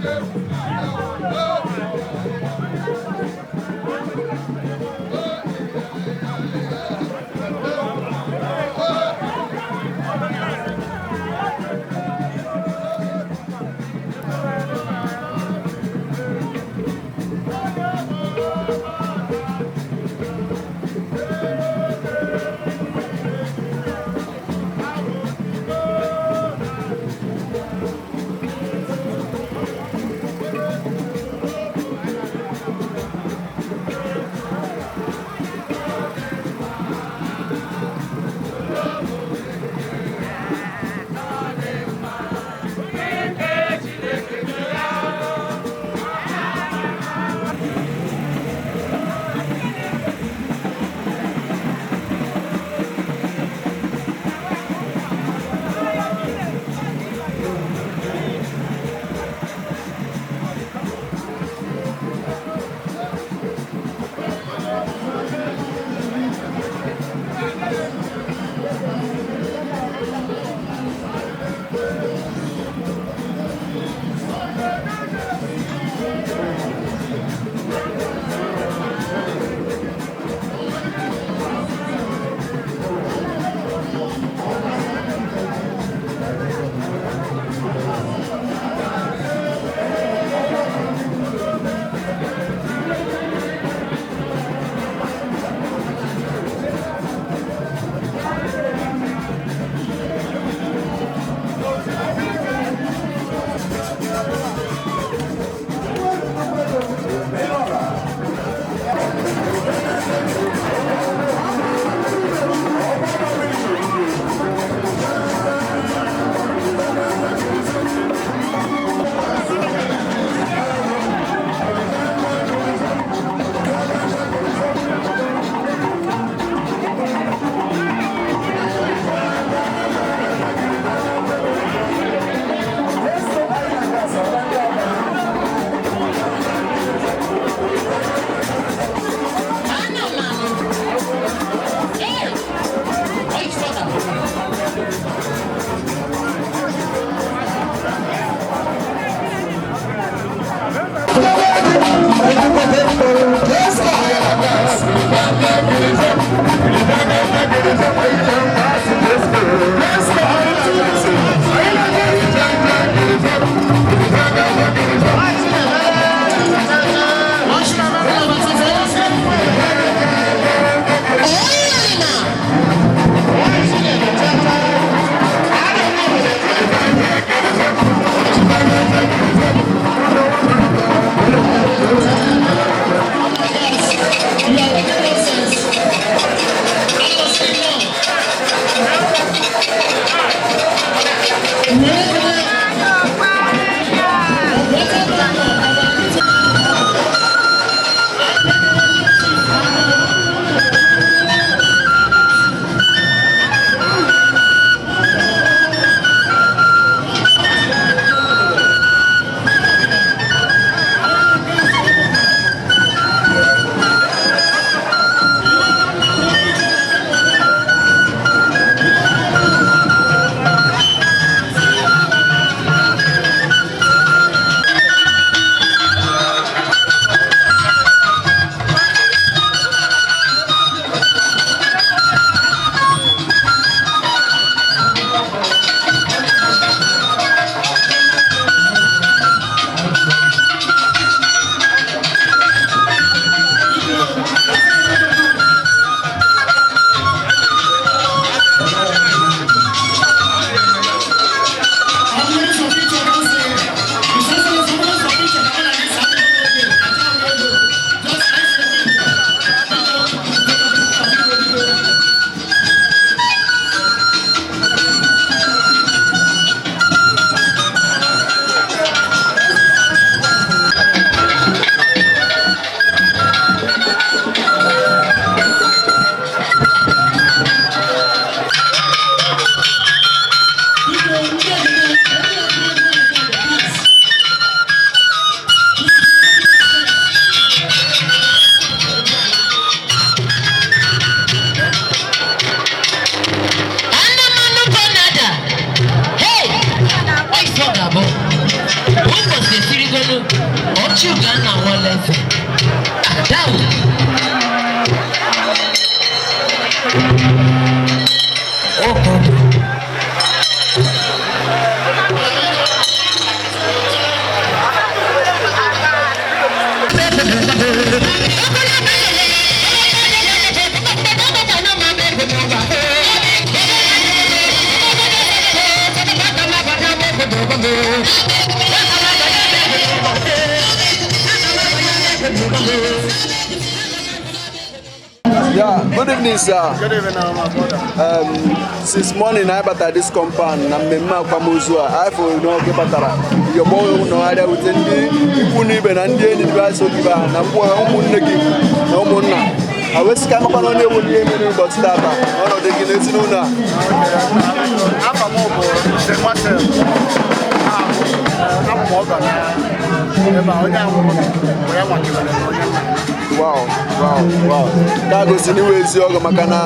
Thank you. Ụbọchị esirigonu ọchị ugo a na-awala eze adawu. Ọkọdụ. Yeah, good evening, sir. Good evening, my brother. Since morning I batara this compound na mmemme akwamozu a anyị fụrụ n'oge batara yọgbọ nọgharịa wute ndị ikwu na ibe na ndị enyi dị so gị ba na mkpụ ụmụnne gị na ụmụnna a wee sị ka amakwana onye ewu ihe mere ụbọchị tata na ọnọdụ gị n'ezinụlọ a. Afa m bụ Nze Marcel. Abụ m ọgọ na ebe a onye ahụ bụ ya nwakewere na onye nna. Wow. Ka a gosi n'iwe ezi ọgọ maka na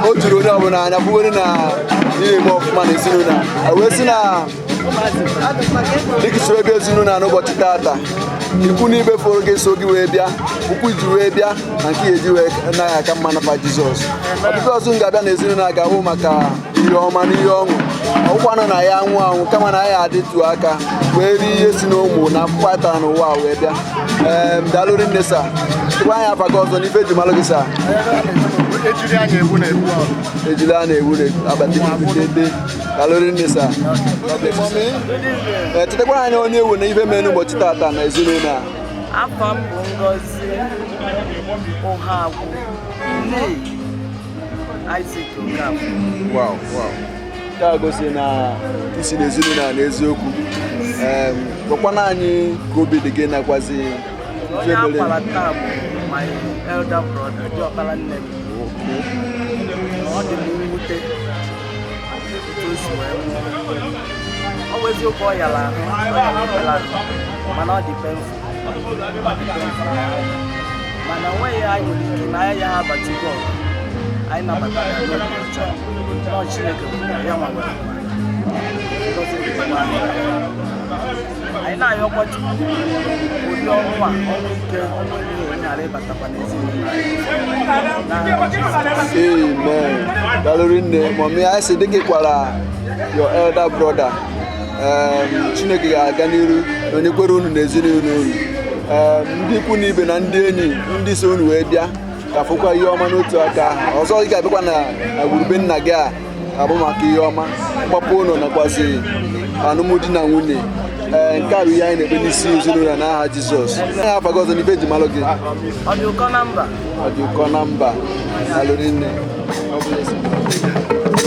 o juru onye ọbụla anya bụgoro na ihe eme ọfụma na ezinụlọ a. A wee sị na dịka soro ebe ezinụlọ a n'ụbọchị tata, ikwu na ibe fọrọ gị so gị wee bịa, ụkwụ ji wee bịa na nke ya eji wee naghị aka mma nafa Jizọs. Ọbịbịa ọzọ m ga-abịa n'ezinụlọ a ga-abụ maka ihe ọma na ihe ọṅụ, ọgwụkwanụ na ya anwụ anwụ kama na ya adịtụ aka wee rie ihe si n'ụmụ na akwụkwọ atara n'ụwa a wee bịa. Ee, daalụ rinne sa. Tụkwa anyị afa gị ọzọ n'ife eji malụ gị sa. Ejiri anya egbu na-egbu ọrụ. Ejila a na-ewu abalị dede. Daalụ rinne sa. Ee, chetakwa anyị onye ewu na ife mere n'ụbọchị tata na ezinụlọ a. Afa m bụ Ngozi Ụhagwụ, nne Isaac Okafor. Wow. Nke a gosi na isi n'ezinụlọ a n'eziokwu. Gwakwana anyị ka obi dị gị nakwazi Onye ife mere. akwara taa bụ my elder brother, diọkpara nne m. Ọ dị m mwute otu o si wee nwụọ. Ọ bụ eziokwu ọ yara ahụ, ọ yara obere ahụ, mana ọ dị painful. Ọ dị painful. Mana o nweghị anyị nwere ike na anyị ya abatigo ọgụ. Anyị nabatara ya n'obi ọcha. Nọọ Chineke kwuru ya nwa nwere ngọzi dịkwa anyị. Anyị na-ayọkwa Chukwu ụdị ọnwụ a, ọnwụ ike, ọnwụ enyi onye ghara ịbatakwa n'ezinụlọ anyị. N'aha Jizọs. Amen. Daalụ rinne. Mọmi, anyị sị dịka ị kwara your elder brother. Chineke ga-aga n'iru na onye kwere unu na ezinụlọ unu. Ndị ikwu na ibe na ndị enyi ndị so unu wee bịa ka fụkwa ihe ọma n'otu aka ahụ. Ọzọ ị ga-abịakwa na gburube nna gị a ga-abụ maka ihe ọma mgbapụ ụlọ nakwazi alụmdi na nwunye. Ee, nke a bụ ihe anyị na-ekpe n'isi ezinụlọ n'aha Jizọs. Anyị afa gị ọzọ n'ife eji malụ gị. Ọ dị ụkọ na mba. Ọ dị ụkọ na mba. Daalụ rinne. God bless you.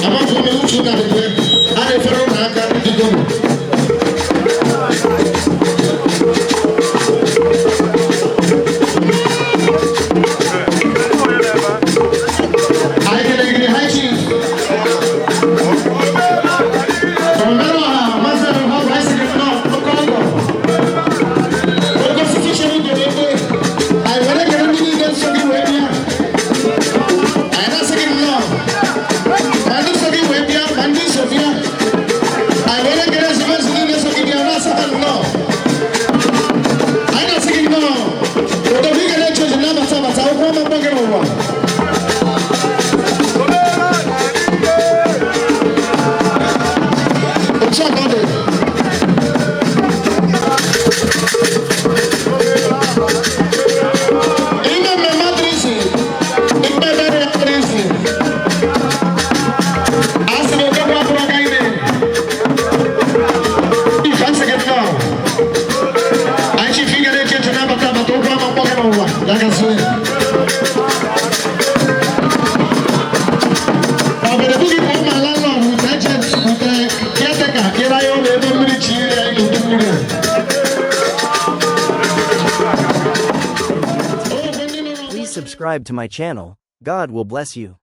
Amaghị m uche na dịkwe a na-efere ụlọ aka dịgoro. Anyị kelere gị, High Chief. Omenala Maazị Arụha bụ anyị sịrị nnọọ oke ọgọ. Oke osisi chere ugo n'ekpe. Anyị were kere ndị niile nso gị wee bịa. Anyị na-asị gị nnọọ. Ma ndị so gị wee bịa, ma ndị so bịa. Anyị were kere ezumezu niile so gị bịa, na-asị ha nnọọ. Anyị na-asị gị nnọọ. Odogwu ị ga na-eche ozi na-abata abata, ụkwụ ọma mkpọ gị n'ụwa. Otu a ka ọ dị. Ime mmemme adịrịsị, ikpe ebere adịrịsị. A sị na odogwu abụrụ aka ime. Ife asị gị nnọọ. Anyị chi ife ị ga na-eche eche na-abata abata, ụkwụ ama mkpọ gị n'ụwa. Ya gazie. Ọbẹ̀rẹ̀ búkì kò máa lálọ́ with agent, with caretaker, kíra yóò lè ebe mmiri chi iri anyị n'udu mmiri a. Please subscribe to my channel. God will bless you.